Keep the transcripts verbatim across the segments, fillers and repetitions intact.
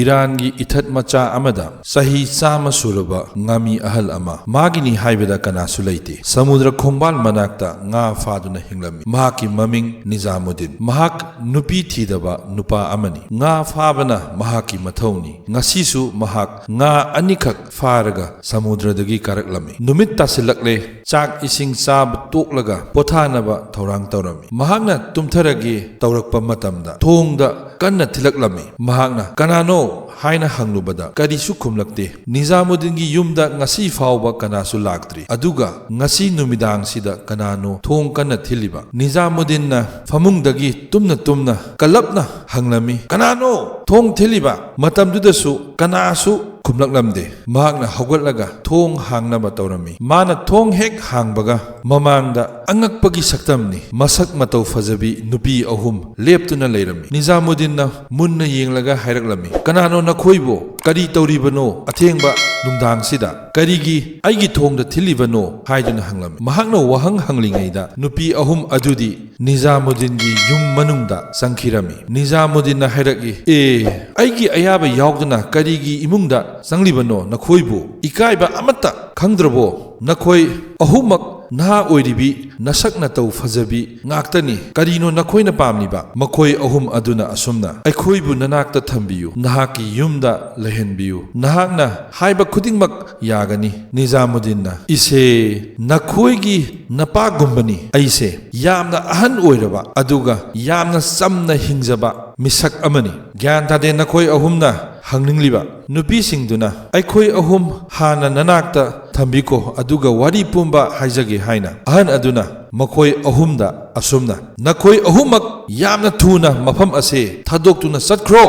ꯏꯔꯥꯟꯒꯤ ꯏꯊꯠ ꯃꯆꯥ ꯑꯃꯗ ꯆꯍꯤ ꯆꯥꯝꯃ ꯁꯨꯔꯕ ꯉꯥꯃꯤ ꯑꯍꯜ ꯑꯃ, ꯃꯥꯒꯤꯅꯤ ꯍꯥꯏꯕꯗ ꯀꯅꯥꯁꯨ ꯂꯩꯇꯦ, ꯁꯃꯨꯗ꯭ꯔ ꯈꯣꯡꯕꯥꯜ ꯃꯅꯥꯛꯇ ꯉꯥ ꯐꯥꯗꯨꯅ ꯍꯤꯡꯂꯝꯃꯤ꯫ ꯃꯍꯥꯛꯀꯤ ꯃꯃꯤꯡ ꯅꯤꯖꯥꯃꯨꯗꯤꯟ꯫ ꯃꯍꯥꯛ ꯅꯨꯄꯤ ꯊꯤꯗꯕ ꯅꯨꯄꯥ ꯑꯃꯅꯤ꯫ ꯉꯥ ꯐꯥꯕꯅ ꯃꯍꯥꯛꯀꯤ ꯃꯊꯧꯅꯤ꯫ ꯉꯁꯤꯁꯨ ꯃꯍꯥꯛ ꯉꯥ ꯑꯅꯤꯈꯛ ꯐꯥꯔꯒ ꯁꯃꯨꯗ꯭ꯔꯗꯒꯤ ꯀꯥꯔꯛꯂꯝꯃꯤ꯫ ꯅꯨꯃꯤꯠ ꯇꯥꯁꯤꯜꯂꯛꯂꯦ꯫ ꯆꯥꯛ ꯏꯁꯤꯡ ꯆꯥꯕ ꯇꯣꯛꯂꯒ ꯄꯣꯊꯥꯅꯕ ꯊꯧꯔꯥꯡ ꯇꯧꯔꯝꯃꯤ꯫ ꯃꯍꯥꯛꯅ ꯇꯨꯝꯊꯔꯒꯦ ꯇꯧꯔꯛꯄ ꯃꯇꯝꯗ ꯊꯣꯡꯗ ꯀꯟꯅ ꯊꯤꯜꯂꯛꯂꯝꯃꯤ꯫ ꯃꯍꯥꯛꯅ, "ꯀꯅꯥꯅꯣ?" ꯍꯥꯏꯅ ꯍꯪꯂꯨꯕꯗ ꯀꯔꯤꯁꯨ ꯈꯨꯝꯂꯛꯇꯦ꯫ ꯅꯤꯖꯥꯃꯨꯗꯤꯟꯒꯤ ꯌꯨꯝꯗ ꯉꯁꯤ ꯐꯥꯎꯕ ꯀꯅꯥꯁꯨ ꯂꯥꯛꯇ꯭ꯔꯤ꯫ ꯑꯗꯨꯒ ꯉꯁꯤ ꯅꯨꯃꯤꯗꯥꯡꯁꯤꯗ ꯀꯅꯥꯅꯣ ꯊꯣꯡ ꯀꯟꯅ ꯊꯤꯜꯂꯤꯕ? ꯅꯤꯖꯥꯃꯨꯗꯤꯟꯅ ꯐꯃꯨꯡꯗꯒꯤ ꯇꯨꯝꯅ ꯇꯨꯝꯅ ꯀꯜꯂꯞꯅ ꯍꯪꯂꯝꯃꯤ, "ꯀꯅꯥꯅꯣ ꯊꯣꯡ ꯊꯤꯜꯂꯤꯕ?" ꯃꯇꯝꯗꯨꯗꯁꯨ ꯀꯅꯥꯁꯨ ꯈꯨꯝꯂꯛꯂꯝꯗꯦ꯫ ꯃꯍꯥꯛꯅ ꯍꯧꯒꯠꯂꯒ ꯊꯣꯡ ꯍꯥꯡꯅꯕ ꯇꯧꯔꯝꯃꯤ꯫ ꯃꯥꯅ ꯊꯣꯡ ꯍꯦꯛ ꯍꯥꯡꯕꯒ ꯃꯃꯥꯡꯗ ꯑꯉꯛꯄꯒꯤ ꯁꯛꯇꯝꯅꯤ꯫ ꯃꯁꯛ ꯃꯇꯧ ꯐꯖꯕꯤ ꯅꯨꯄꯤ ꯑꯍꯨꯝ ꯂꯦꯞꯇꯨꯅ ꯂꯩꯔꯝꯃꯤ꯫ ꯅꯤꯖꯥꯃꯨꯗꯤꯟꯅ ꯃꯨꯟꯅ ꯌꯦꯡꯂꯒ ꯍꯥꯏꯔꯛꯂꯝꯃꯤ, "ꯀꯅꯥꯅꯣ ꯅꯈꯣꯏꯕꯨ? ꯀꯔꯤ ꯇꯧꯔꯤꯕꯅꯣ? ꯑꯊꯦꯡꯕ ꯅꯨꯡꯗꯥꯡꯁꯤꯗ ꯀꯔꯤꯒꯤ ꯑꯩꯒꯤ ꯊꯣꯡꯗ ꯊꯤꯜꯂꯤꯕꯅꯣ?" ꯍꯥꯏꯗꯨꯅ ꯍꯪꯂꯝꯃꯤ꯫ ꯃꯍꯥꯛꯅ ꯋꯥꯍꯪ ꯍꯪꯂꯤꯉꯩꯗ ꯅꯨꯄꯤ ꯑꯍꯨꯝ ꯑꯗꯨꯗꯤ ꯅꯤꯖꯥꯃꯨꯗꯤꯟꯒꯤ ꯌꯨꯝ ꯃꯅꯨꯡꯗ ꯆꯪꯈꯤꯔꯝꯃꯤ꯫ ꯅꯤꯖꯥꯃꯨꯗꯤꯟꯅ ꯍꯥꯏꯔꯛꯏ, "ꯑꯦ, ꯑꯩꯒꯤ ꯑꯌꯥꯕ ꯌꯥꯎꯗꯅ ꯀꯔꯤꯒꯤ ꯏꯃꯨꯡꯗ ꯆꯪꯂꯤꯕꯅꯣ ꯅꯈꯣꯏꯕꯨ? ꯏꯀꯥꯏꯕ ꯑꯃꯠꯇ ꯈꯪꯗ꯭ꯔꯕꯣ? ꯅꯈꯣꯏ ꯑꯍꯨꯝꯃꯛ ꯅꯍꯥ ꯑꯣꯏꯔꯤꯕꯤ, ꯅꯁꯛ ꯅꯇꯧ ꯐꯖꯕꯤ ꯉꯥꯛꯇꯅꯤ꯫ ꯀꯔꯤꯅꯣ ꯅꯈꯣꯏꯅ ꯄꯥꯝꯂꯤꯕ?" ꯃꯈꯣꯏ ꯑꯍꯨꯝ ꯑꯗꯨꯅ ꯑꯁꯨꯝꯅ, "ꯑꯩꯈꯣꯏꯕꯨ ꯅꯅꯥꯛꯇ ꯊꯝꯕꯤꯌꯨ, ꯅꯍꯥꯛꯀꯤ ꯌꯨꯝꯗ ꯂꯩꯍꯟꯕꯤꯌꯨ, ꯅꯍꯥꯛꯅ ꯍꯥꯏꯕ ꯈꯨꯗꯤꯡꯃꯛ ꯌꯥꯒꯅꯤ꯫" ꯅꯤꯖꯥꯃꯨꯗꯤꯟꯅ, "ꯏꯁꯦ, ꯅꯈꯣꯏꯒꯤ ꯅꯄꯥꯒꯨꯝꯕꯅꯤ ꯑꯩꯁꯦ, ꯌꯥꯝꯅ ꯑꯍꯟ ꯑꯣꯏꯔꯕ ꯑꯗꯨꯒ ꯌꯥꯝꯅ ꯆꯝꯅ ꯍꯤꯡꯖꯕ ꯃꯤꯁꯛ ꯑꯃꯅꯤ꯫ ꯒ꯭ꯌꯥꯟ ꯇꯥꯗꯦ ꯅꯈꯣꯏ ꯑꯍꯨꯝꯅ ꯍꯪꯅꯤꯡꯂꯤꯕ?" ꯅꯨꯄꯤꯁꯤꯡꯗꯨꯅ, "ꯑꯩꯈꯣꯏ ꯑꯍꯨꯝ ꯍꯥꯟꯅ ꯅꯅꯥꯛꯇ ꯊꯝꯕꯤꯈꯣ, ꯑꯗꯨꯒ ꯋꯥꯔꯤ ꯄꯨꯝꯕ ꯍꯥꯏꯖꯒꯦ" ꯍꯥꯏꯅ꯫ ꯑꯍꯟ ꯑꯗꯨꯅ ꯃꯈꯣꯏ ꯑꯍꯨꯝꯗ ꯑꯁꯨꯝꯅ, "ꯅꯈꯣꯏ ꯑꯍꯨꯝꯃꯛ ꯌꯥꯝꯅ ꯊꯨꯅ ꯃꯐꯝ ꯑꯁꯦ ꯊꯥꯗꯣꯛꯇꯨꯅ ꯆꯠꯈ꯭ꯔꯣ"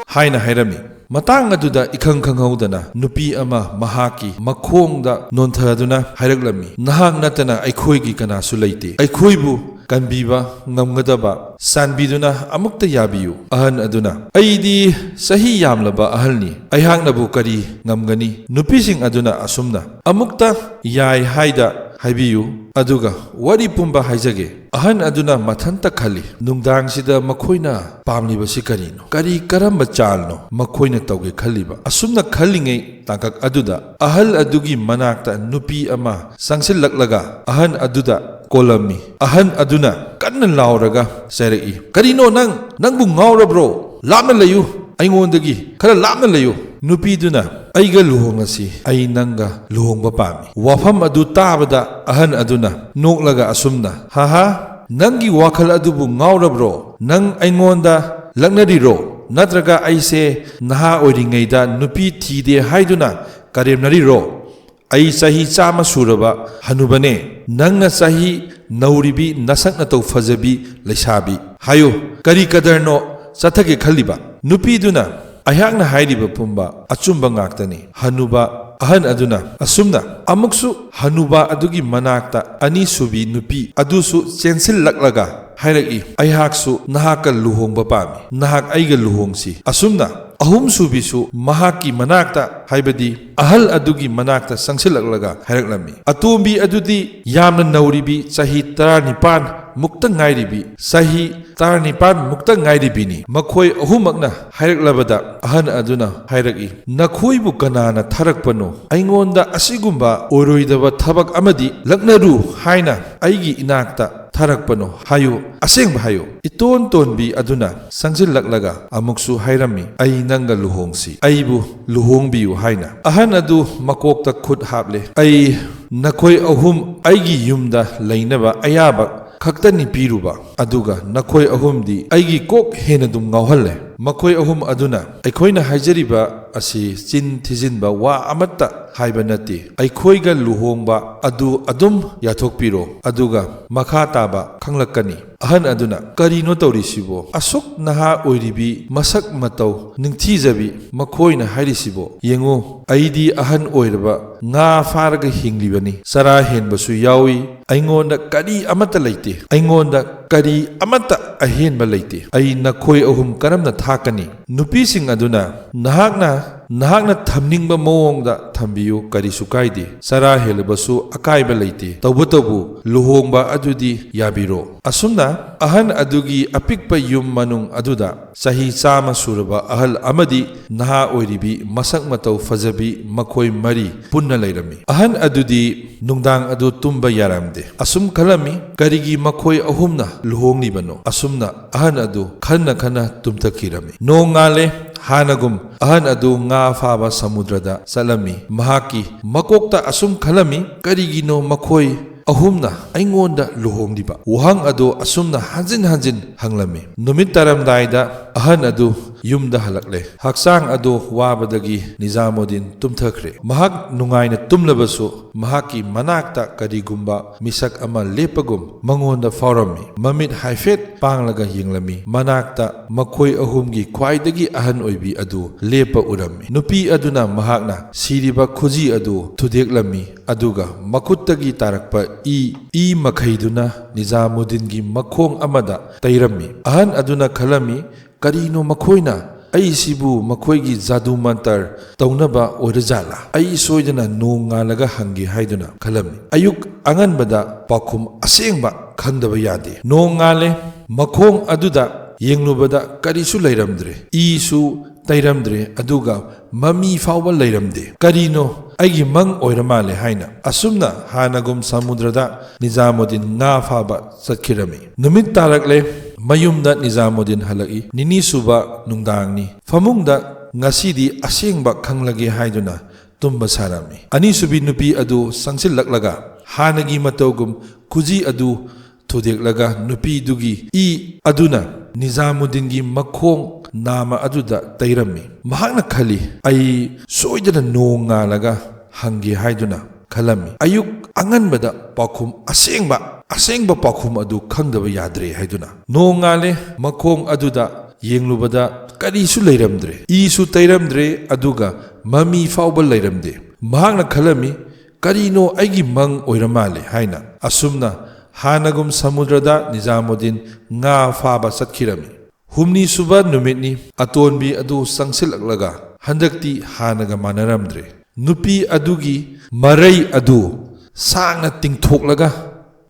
ꯍꯥꯏꯅ ꯍꯥꯏꯔꯝꯃꯤ꯫ ꯃꯇꯥꯡ ꯑꯗꯨꯗ ꯏꯈꯪ ꯈꯪꯍꯧꯗꯅ ꯅꯨꯄꯤ ꯑꯃ ꯃꯍꯥꯛꯀꯤ ꯃꯈꯣꯡꯗ ꯅꯣꯟꯊꯗꯨꯅ ꯍꯥꯏꯔꯛꯂꯝꯃꯤ, "ꯅꯍꯥꯛ ꯅꯠꯇꯅ ꯑꯩꯈꯣꯏꯒꯤ ꯀꯅꯥꯁꯨ ꯂꯩꯇꯦ꯫ ꯑꯩꯈꯣꯏꯕꯨ ꯀꯟꯕꯤꯕ ꯉꯝꯒꯗꯕ ꯆꯥꯟꯕꯤꯗꯨꯅ ꯑꯃꯨꯛꯇ ꯌꯥꯕꯤꯌꯨ꯫" ꯑꯍꯟ ꯑꯗꯨꯅ, "ꯑꯩꯗꯤ ꯆꯍꯤ ꯌꯥꯝꯂꯕ ꯑꯍꯜꯅꯤ, ꯑꯩꯍꯥꯛꯅꯕꯨ ꯀꯔꯤ ꯉꯝꯒꯅꯤ?" ꯅꯨꯄꯤꯁꯤꯡ ꯑꯗꯨꯅ ꯑꯁꯨꯝꯅ, "ꯑꯃꯨꯛꯇ ꯌꯥꯏ ꯍꯥꯏꯗ ꯍꯥꯏꯕꯤꯌꯨ, ꯑꯗꯨꯒ ꯋꯥꯔꯤ ꯄꯨꯝꯕ ꯍꯥꯏꯖꯒꯦ꯫ ꯑꯍꯟ ꯑꯗꯨꯅ ꯃꯊꯟꯇ ꯈꯜꯂꯤ, "ꯅꯨꯡꯗꯥꯡꯁꯤꯗ ꯃꯈꯣꯏꯅ ꯄꯥꯝꯂꯤꯕꯁꯤ ꯀꯔꯤꯅꯣ? ꯀꯔꯤ ꯀꯔꯝꯕ ꯆꯥꯜꯅꯣ ꯃꯈꯣꯏꯅ ꯇꯧꯒꯦ ꯈꯜꯂꯤꯕ?" ꯑꯁꯨꯝꯅ ꯈꯜꯂꯤꯉꯩ ꯇꯥꯡꯀꯛ ꯑꯗꯨꯗ ꯑꯍꯜ ꯑꯗꯨꯒꯤ ꯃꯅꯥꯛꯇ ꯅꯨꯄꯤ ꯑꯃ ꯆꯪꯁꯤꯜꯂꯛꯂꯒ ꯑꯍꯟ ꯑꯗꯨꯗ ꯀꯣꯜꯂꯝꯃꯤ꯫ ꯑꯍꯟ ꯑꯗꯨꯅ ꯀꯟꯅ ꯂꯥꯎꯔꯒ ꯆꯩꯔꯛꯏ, "ꯀꯔꯤꯅꯣ ꯅꯪ? ꯅꯪꯕꯨ ꯉꯥꯎꯔꯕ꯭ꯔꯣ? ꯂꯥꯞꯅ ꯂꯩꯌꯨ, ꯑꯩꯉꯣꯟꯗꯒꯤ ꯈꯔ ꯂꯥꯞꯅ ꯂꯩꯌꯨ!" ꯅꯨꯄꯤꯗꯨꯅ, "ꯑꯩꯒ ꯂꯨꯍꯣꯡꯉꯁꯤ, ꯑꯩ ꯅꯪꯒ ꯂꯨꯍꯣꯡꯕ ꯄꯥꯝꯃꯤ꯫" ꯋꯥꯐꯝ ꯑꯗꯨ ꯇꯥꯕꯗ ꯑꯍꯟ ꯑꯗꯨꯅ ꯅꯣꯛꯂꯒ ꯑꯁꯨꯝꯅ, "ꯍꯥꯍꯥ, ꯅꯪꯒꯤ ꯋꯥꯈꯜ ꯑꯗꯨꯕꯨ ꯉꯥꯎꯔꯕ꯭ꯔꯣ? ꯅꯪ ꯑꯩꯉꯣꯟꯗ ꯂꯛꯅꯔꯤꯔꯣ? ꯅꯠꯇ꯭ꯔꯒ ꯑꯩꯁꯦ ꯅꯍꯥ ꯑꯣꯏꯔꯤꯉꯩꯗ ꯅꯨꯄꯤ ꯊꯤꯗꯦ ꯍꯥꯏꯗꯨꯅ ꯀꯔꯦꯝꯅꯔꯤꯔꯣ? ꯑꯩ ꯆꯍꯤ ꯆꯥꯝꯃ ꯁꯨꯔꯕ ꯍꯅꯨꯕꯅꯦ, ꯅꯪꯅ ꯆꯍꯤ ꯅꯧꯔꯤꯕꯤ, ꯅꯁꯛ ꯅꯇꯧ ꯐꯖꯕꯤ ꯂꯩꯁꯥꯕꯤ꯫ ꯍꯥꯏꯌꯨ, ꯀꯔꯤ ꯀꯗꯔꯅꯣ ꯆꯠꯊꯒꯦ ꯈꯜꯂꯤꯕ?" ꯅꯨꯄꯤꯗꯨꯅ, "ꯑꯩꯍꯥꯛꯅ ꯍꯥꯏꯔꯤꯕ ꯄꯨꯝꯕ ꯑꯆꯨꯝꯕ ꯉꯥꯛꯇꯅꯤ, ꯍꯅꯨꯕ꯫" ꯑꯍꯟ ꯑꯗꯨꯅ ꯑꯁꯨꯝꯅ ꯑꯃꯨꯛꯁꯨ ꯍꯅꯨꯕ ꯑꯗꯨꯒꯤ ꯃꯅꯥꯛꯇ ꯑꯅꯤꯁꯨꯕꯤ ꯅꯨꯄꯤ ꯑꯗꯨꯁꯨ ꯆꯦꯟꯁꯤꯜꯂꯛꯂꯒ ꯍꯥꯏꯔꯛꯏ, "ꯑꯩꯍꯥꯛꯁꯨ ꯅꯍꯥꯛꯀ ꯂꯨꯍꯣꯡꯕ ꯄꯥꯝꯃꯤ, ꯅꯍꯥꯛ ꯑꯩꯒ ꯂꯨꯍꯣꯡꯁꯤ꯫" ꯑꯁꯨꯝꯅ ꯑꯍꯨꯝꯁꯨꯕꯤꯁꯨ ꯃꯍꯥꯛꯀꯤ ꯃꯅꯥꯛꯇ, ꯍꯥꯏꯕꯗꯤ ꯑꯍꯜ ꯑꯗꯨꯒꯤ ꯃꯅꯥꯛꯇ ꯆꯪꯁꯤꯜꯂꯛꯂꯒ ꯍꯥꯏꯔꯛꯂꯝꯃꯤ꯫ ꯑꯇꯣꯝꯕꯤ ꯑꯗꯨꯗꯤ ꯌꯥꯝꯅ ꯅꯧꯔꯤꯕꯤ, ꯆꯍꯤ ꯇꯔꯥꯅꯤꯄꯥꯟ ꯃꯨꯛꯇ ꯉꯥꯏꯔꯤꯕꯤ, ꯆꯍꯤ ꯇꯔꯥꯅꯤꯄꯥꯟ ꯃꯨꯛꯇ ꯉꯥꯏꯔꯤꯕꯤꯅꯤ꯫ ꯃꯈꯣꯏ ꯑꯍꯨꯝꯃꯛꯅ ꯍꯥꯏꯔꯛꯂꯕꯗ ꯑꯍꯟ ꯑꯗꯨꯅ ꯍꯥꯏꯔꯛꯏ, "ꯅꯈꯣꯏꯕꯨ ꯀꯅꯥꯅ ꯊꯥꯔꯛꯄꯅꯣ? ꯑꯩꯉꯣꯟꯗ ꯑꯁꯤꯒꯨꯝꯕ ꯑꯣꯏꯔꯣꯏꯗꯕ ꯊꯕꯛ ꯑꯃꯗꯤ ꯂꯛꯅꯔꯨ ꯍꯥꯏꯅ ꯑꯩꯒꯤ ꯏꯅꯥꯛꯇ ꯊꯥꯔꯛꯄꯅꯣ? ꯍꯥꯏꯌꯨ, ꯑꯁꯦꯡꯕ ꯍꯥꯏꯌꯨ꯫" ꯏꯇꯣꯟ ꯇꯣꯟꯕꯤ ꯑꯗꯨꯅ ꯆꯪꯁꯤꯜꯂꯛꯂꯒ ꯑꯃꯨꯛꯁꯨ ꯍꯥꯏꯔꯝꯃꯤ, "ꯑꯩ ꯅꯪꯒ ꯂꯨꯍꯣꯡꯁꯤ, ꯑꯩꯕꯨ ꯂꯨꯍꯣꯡꯕꯤꯌꯨ" ꯍꯥꯏꯅ꯫ ꯑꯍꯟ ꯑꯗꯨ ꯃꯀꯣꯛꯇ ꯈꯨꯠ ꯍꯥꯞꯂꯦ꯫ "ꯑꯩ ꯅꯈꯣꯏ ꯑꯍꯨꯝ ꯑꯩꯒꯤ ꯌꯨꯝꯗ ꯂꯩꯅꯕ ꯑꯌꯥꯕ ꯈꯛꯇꯅꯤ ꯄꯤꯔꯨꯕ, ꯑꯗꯨꯒ ꯅꯈꯣꯏ ꯑꯍꯨꯝꯗꯤ ꯑꯩꯒꯤ ꯀꯣꯛ ꯍꯦꯟꯅ ꯑꯗꯨꯝ ꯉꯥꯎꯍꯜꯂꯦ꯫ ꯃꯈꯣꯏ ꯑꯍꯨꯝ ꯑꯗꯨꯅ ꯑꯩꯈꯣꯏꯅ ꯍꯥꯏꯖꯔꯤꯕ ꯑꯁꯤ ꯆꯤꯟ ꯊꯤꯖꯤꯟꯕ ꯋꯥ ꯑꯃꯠꯇ ꯍꯥꯏꯕ ꯅꯠꯇꯦ꯫ ꯑꯩꯈꯣꯏꯒ ꯂꯨꯍꯣꯡꯕ ꯑꯗꯨ ꯑꯗꯨꯝ ꯌꯥꯊꯣꯛꯄꯤꯔꯣ, ꯑꯗꯨꯒ ꯃꯈꯥ ꯇꯥꯕ ꯈꯪꯂꯛꯀꯅꯤ꯫" ꯑꯍꯟ ꯑꯗꯨꯅ, "ꯀꯔꯤꯅꯣ ꯇꯧꯔꯤꯁꯤꯕꯣ? ꯑꯁꯨꯛ ꯅꯍꯥ ꯑꯣꯏꯔꯤꯕꯤ, ꯃꯁꯛ ꯃꯇꯧ ꯅꯤꯡꯊꯤꯖꯕꯤ ꯃꯈꯣꯏꯅ ꯍꯥꯏꯔꯤꯁꯤꯕꯣ? ꯌꯦꯡꯉꯨ, ꯑꯩꯗꯤ ꯑꯍꯟ ꯑꯣꯏꯔꯕ ꯉꯥ ꯐꯥꯔꯒ ꯍꯤꯡꯂꯤꯕꯅꯤ꯫ ꯆꯔꯥ ꯍꯦꯟꯕꯁꯨ ꯌꯥꯎꯏ꯫ ꯑꯩꯉꯣꯟꯗ ꯀꯔꯤ ꯑꯃꯠꯇ ꯂꯩꯇꯦ꯫ ꯑꯩꯉꯣꯟꯗ ꯀꯔꯤ ꯑꯃꯠꯇ ꯑꯍꯦꯟꯕ ꯂꯩꯇꯦ꯫ ꯑꯩ ꯅꯈꯣꯏ ꯑꯍꯨꯝ ꯀꯔꯝꯅ ꯊꯥꯛꯀꯅꯤ?" ꯅꯨꯄꯤꯁꯤꯡ ꯑꯗꯨꯅ, "ꯅꯍꯥꯛꯅ "ꯅꯍꯥꯛꯅ ꯊꯝꯅꯤꯡꯕ ꯃꯑꯣꯡꯗ ꯊꯝꯕꯤꯌꯨ, ꯀꯔꯤꯁꯨ ꯀꯥꯏꯗꯦ꯫ ꯆꯔꯥ ꯍꯦꯜꯂꯕꯁꯨ ꯑꯀꯥꯏꯕ ꯂꯩꯇꯦ꯫ ꯇꯧꯕꯇꯕꯨ ꯂꯨꯍꯣꯡꯕ ꯑꯗꯨꯗꯤ ꯌꯥꯕꯤꯔꯣ꯫" ꯑꯁꯨꯝꯅ ꯑꯍꯟ ꯑꯗꯨꯒꯤ ꯑꯄꯤꯛꯄ ꯌꯨꯝ ꯃꯅꯨꯡ ꯑꯗꯨꯗ ꯆꯍꯤ ꯆꯥꯝꯃ ꯁꯨꯔꯕ ꯑꯍꯜ ꯑꯃꯗꯤ ꯅꯍꯥ ꯑꯣꯏꯔꯤꯕꯤ ꯃꯁꯛ ꯃꯇꯧ ꯐꯖꯕꯤ ꯃꯈꯣꯏ ꯃꯔꯤ ꯄꯨꯟꯅ ꯂꯩꯔꯝꯃꯤ꯫ ꯑꯍꯟ ꯑꯗꯨꯗꯤ ꯅꯨꯡꯗꯥꯡ ꯑꯗꯨ ꯇꯨꯝꯕ ꯌꯥꯔꯝꯗꯦ꯫ ꯑꯁꯨꯝ ꯈꯜꯂꯝꯃꯤ, "ꯀꯔꯤꯒꯤ ꯃꯈꯣꯏ ꯑꯍꯨꯝꯅ ꯂꯨꯍꯣꯡꯂꯤꯕꯅꯣ?" ꯑꯁꯨꯝꯅ ꯑꯍꯟ ꯑꯗꯨ ꯈꯟꯅ ꯈꯟꯅ ꯇꯨꯝꯊꯈꯤꯔꯝꯃꯤ꯫ ꯅꯣꯡꯉꯥꯜꯂꯦ꯫ ꯍꯥꯟꯅꯒꯨꯝ ꯑꯍꯟ ꯑꯗꯨ ꯉꯥ ꯐꯥꯕ ꯁꯃꯨꯗ꯭ꯔꯗ ꯆꯠꯂꯝꯃꯤ꯫ ꯃꯍꯥꯛꯀꯤ ꯃꯀꯣꯛꯇ ꯑꯁꯨꯝ ꯈꯜꯂꯝꯃꯤ, "ꯀꯔꯤꯒꯤꯅꯣ ꯃꯈꯣꯏ ꯑꯍꯨꯝꯅ ꯑꯩꯉꯣꯟꯗ ꯂꯨꯍꯣꯡꯂꯤꯕ?" ꯋꯥꯍꯪ ꯑꯗꯨ ꯑꯁꯨꯝꯅ ꯍꯟꯖꯤꯟ ꯍꯟꯖꯤꯟ ꯍꯪꯂꯝꯃꯤ꯫ ꯅꯨꯃꯤꯠ ꯇꯥꯔꯝꯗꯥꯏꯗ ꯑꯍꯟ ꯑꯗꯨ ꯌꯨꯝꯗ ꯍꯜꯂꯛꯂꯦ꯫ ꯍꯛꯆꯥꯡ ꯑꯗꯨ ꯋꯥꯕꯗꯒꯤ ꯅꯤꯖꯥꯃꯨꯗꯤꯟ ꯇꯨꯝꯊꯈ꯭ꯔꯦ꯫ ꯃꯍꯥꯛ ꯅꯨꯡꯉꯥꯏꯅ ꯇꯨꯝꯂꯕꯁꯨ ꯃꯍꯥꯛꯀꯤ ꯃꯅꯥꯛꯇ ꯀꯔꯤꯒꯨꯝꯕ ꯃꯤꯁꯛ ꯑꯃ ꯂꯦꯞꯄꯒꯨꯝ ꯃꯉꯣꯟꯗ ꯐꯥꯎꯔꯝꯃꯤ꯫ ꯃꯃꯤꯠ ꯍꯥꯏꯐꯦꯠ ꯄꯥꯡꯂꯒ ꯌꯦꯡꯂꯝꯃꯤ꯫ ꯃꯅꯥꯛꯇ ꯃꯈꯣꯏ ꯑꯍꯨꯝꯒꯤ ꯈ꯭ꯋꯥꯏꯗꯒꯤ ꯑꯍꯟ ꯑꯣꯏꯕꯤ ꯑꯗꯨ ꯂꯦꯞꯄ ꯎꯔꯝꯃꯤ꯫ ꯅꯨꯄꯤ ꯑꯗꯨꯅ ꯃꯍꯥꯛꯅ ꯁꯤꯔꯤꯕ ꯈꯨꯖꯤ ꯑꯗꯨ ꯊꯨꯗꯦꯛꯂꯝꯃꯤ, ꯑꯗꯨꯒ ꯃꯈꯨꯠꯇꯒꯤ ꯇꯥꯔꯛꯄ ꯏ, ꯏ ꯃꯈꯩꯗꯨꯅ ꯅꯤꯖꯥꯃꯨꯗꯤꯟꯒꯤ ꯃꯈꯣꯡ ꯑꯃꯗ ꯇꯩꯔꯝꯃꯤ꯫ ꯑꯍꯟ ꯑꯗꯨꯅ ꯈꯜꯂꯝꯃꯤ, "ꯀꯔꯤꯅꯣ ꯃꯈꯣꯏꯅ? ꯑꯩꯁꯤꯕꯨ ꯃꯈꯣꯏꯒꯤ ꯖꯥꯗꯨ ꯃꯟꯇꯔ ꯇꯧꯅꯕ ꯑꯣꯏꯔꯖꯥꯠꯂꯥ?" ꯑꯩ ꯁꯣꯏꯗꯅ ꯅꯣꯡ ꯉꯥꯜꯂꯒ ꯍꯪꯒꯦ ꯍꯥꯏꯗꯨꯅ ꯈꯜꯂꯝꯃꯤ꯫ ꯑꯌꯨꯛ ꯑꯉꯟꯕꯗ ꯄꯥꯎꯈꯨꯝ ꯑꯁꯦꯡꯕ ꯈꯪꯗꯕ ꯌꯥꯗꯦ꯫ ꯅꯣꯡ ꯉꯥꯜꯂꯦ꯫ ꯃꯈꯣꯡ ꯑꯗꯨꯗ ꯌꯦꯡꯂꯨꯕꯗ ꯀꯔꯤꯁꯨ ꯂꯩꯔꯝꯗ꯭ꯔꯦ꯫ ꯏꯁꯨ ꯇꯩꯔꯝꯗ꯭ꯔꯦ, ꯑꯗꯨꯒ ꯃꯃꯤ ꯐꯥꯎꯕ ꯂꯩꯔꯝꯗꯦ꯫ "ꯀꯔꯤꯅꯣ, ꯑꯩꯒꯤ ꯃꯪ ꯑꯣꯏꯔ ꯃꯥꯜꯂꯦ" ꯍꯥꯏꯅ ꯑꯁꯨꯝꯅ ꯍꯥꯟꯅꯒꯨꯝ ꯁꯃꯨꯗ꯭ꯔꯗ ꯅꯤꯖꯥꯃꯨꯗꯤꯟ ꯉꯥ ꯐꯥꯕ ꯆꯠꯈꯤꯔꯝꯃꯤ꯫ ꯅꯨꯃꯤꯠ ꯇꯥꯔꯛꯂꯦ꯫ ꯃꯌꯨꯝꯗ ꯅꯤꯖꯥꯃꯨꯗꯤꯟ ꯍꯜꯂꯛꯏ꯫ ꯅꯤꯅꯤ ꯁꯨꯕ ꯅꯨꯡꯗꯥꯡꯅꯤ꯫ ꯐꯃꯨꯡꯗ "ꯉꯁꯤꯗꯤ ꯑꯁꯦꯡꯕ ꯈꯪꯂꯒꯦ" ꯍꯥꯏꯗꯨꯅ ꯇꯨꯝꯕ ꯁꯥꯔꯝꯃꯤ꯫ ꯑꯅꯤꯁꯨꯕꯤ ꯅꯨꯄꯤ ꯑꯗꯨ ꯆꯪꯁꯤꯜꯂꯛꯂꯒ ꯍꯥꯟꯅꯒꯤ ꯃꯇꯧꯒꯨꯝ ꯈꯨꯖꯤ ꯑꯗꯨ ꯊꯨꯗꯦꯛꯂꯒ ꯅꯨꯄꯤꯗꯨꯒꯤ ꯏ ꯑꯗꯨꯅ ꯅꯤꯖꯥꯃꯨꯗꯤꯟꯒꯤ ꯃꯈꯣꯡ ꯅꯥꯃ ꯑꯗꯨꯗ ꯇꯩꯔꯝꯃꯤ꯫ ꯃꯍꯥꯛꯅ ꯈꯜꯂꯤ, "ꯑꯩ ꯁꯣꯏꯗꯅ ꯅꯣꯡ ꯉꯥꯜꯂꯒ ꯍꯪꯒꯦ" ꯍꯥꯏꯗꯨꯅ ꯈꯜꯂꯝꯃꯤ꯫ ꯑꯌꯨꯛ ꯑꯉꯟꯕꯗ ꯄꯥꯎꯈꯨꯝ ꯑꯁꯦꯡꯕ, ꯑꯁꯦꯡꯕ ꯄꯥꯎꯈꯨꯝ ꯑꯗꯨ ꯈꯪꯗꯕ ꯌꯥꯗ꯭ꯔꯦ ꯍꯥꯏꯗꯨꯅ꯫ ꯅꯣꯡ ꯉꯥꯜꯂꯦ꯫ ꯃꯈꯣꯡ ꯑꯗꯨꯗ ꯌꯦꯡꯂꯨꯕꯗ ꯀꯔꯤꯁꯨ ꯂꯩꯔꯝꯗ꯭ꯔꯦ꯫ ꯏꯁꯨ ꯇꯩꯔꯝꯗ꯭ꯔꯦ, ꯑꯗꯨꯒ ꯃꯃꯤ ꯐꯥꯎꯕ ꯂꯩꯔꯝꯗꯦ꯫ ꯃꯍꯥꯛꯅ ꯈꯜꯂꯝꯃꯤ, "ꯀꯔꯤꯅꯣ, ꯑꯩꯒꯤ ꯃꯪ ꯑꯣꯏꯔ ꯃꯥꯜꯂꯦ" ꯍꯥꯏꯅ꯫ ꯑꯁꯨꯝꯅ ꯍꯥꯟꯅꯒꯨꯝ ꯁꯃꯨꯗ꯭ꯔꯗ ꯅꯤꯖꯥꯃꯨꯗꯤꯟ ꯉꯥ ꯐꯥꯕ ꯆꯠꯈꯤꯔꯝꯃꯤ꯫ ꯍꯨꯝꯅꯤ ꯁꯨꯕ ꯅꯨꯃꯤꯠꯅꯤ꯫ ꯑꯇꯣꯟꯕꯤ ꯑꯗꯨ ꯆꯪꯁꯤꯜꯂꯛꯂꯒ ꯍꯟꯗꯛꯇꯤ ꯍꯥꯟꯅꯒ ꯃꯥꯟꯅꯔꯝꯗ꯭ꯔꯦ꯫ ꯅꯨꯄꯤ ꯑꯗꯨꯒꯤ ꯃꯔꯩ ꯑꯗꯨ ꯁꯥꯡꯅ ꯇꯤꯡꯊꯣꯛꯂꯒ